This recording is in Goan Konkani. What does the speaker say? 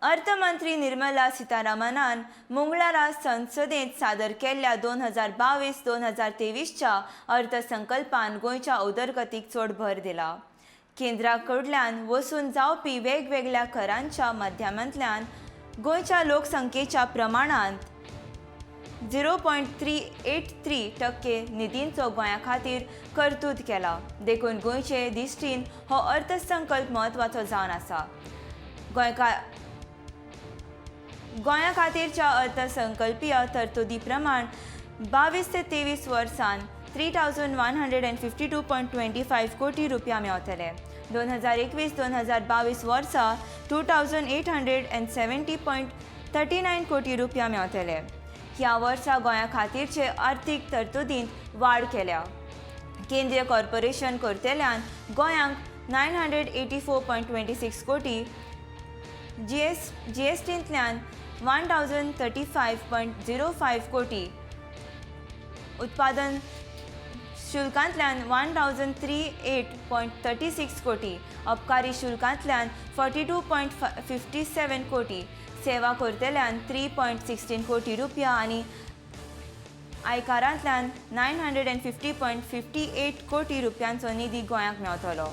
अर्थमंत्री निर्मला सीतारामनान मंगळारा संसदेंत सादर केल्ल्या 2022 2023च्या अर्थसंकल्पान गोंयच्या उदरगतीक चड भर दिला. केंद्रा कडल्यान वसूल जावपी वेगवेगळ्या करांच्या माध्यमांतल्यान गोंयच्या लोकसंख्येच्या प्रमाणांत 0.383% निधींचो गोंया खातीर कर्तूद केला. देखून गोंयचे दिश्टीन हो अर्थसंकल्प म्हत्वाचो जावन आसा. गोंया खातीरच्या अर्थसंकल्पीय तरतुदी प्रमाण 22 ते 23 वर्सान 3,152.25 कोटी रुपया मेवतले. 2021 2022 वर्सा 2,870.39 कोटी रुपया मेवतले. ह्या वर्सा गोंया खातीरचे आर्थीक तरतुदींत वाड केल्या. केंद्रीय कॉर्पोरेशन करतल्यान गोंयांक 984.26 कोटी, जीएसटींतल्यान 1,035.05 कोटी, उत्पादन शुल्कांतल्यान 1,038.36 कोटी, अबकारी शुल्कांतल्यान 42.57 कोटी, सेवा करतल्यान 3.16 कोटी रुपया आनी आयकारांतल्यान 950.58 कोटी रुपयांचो निधी गोंयांक मेवतलो.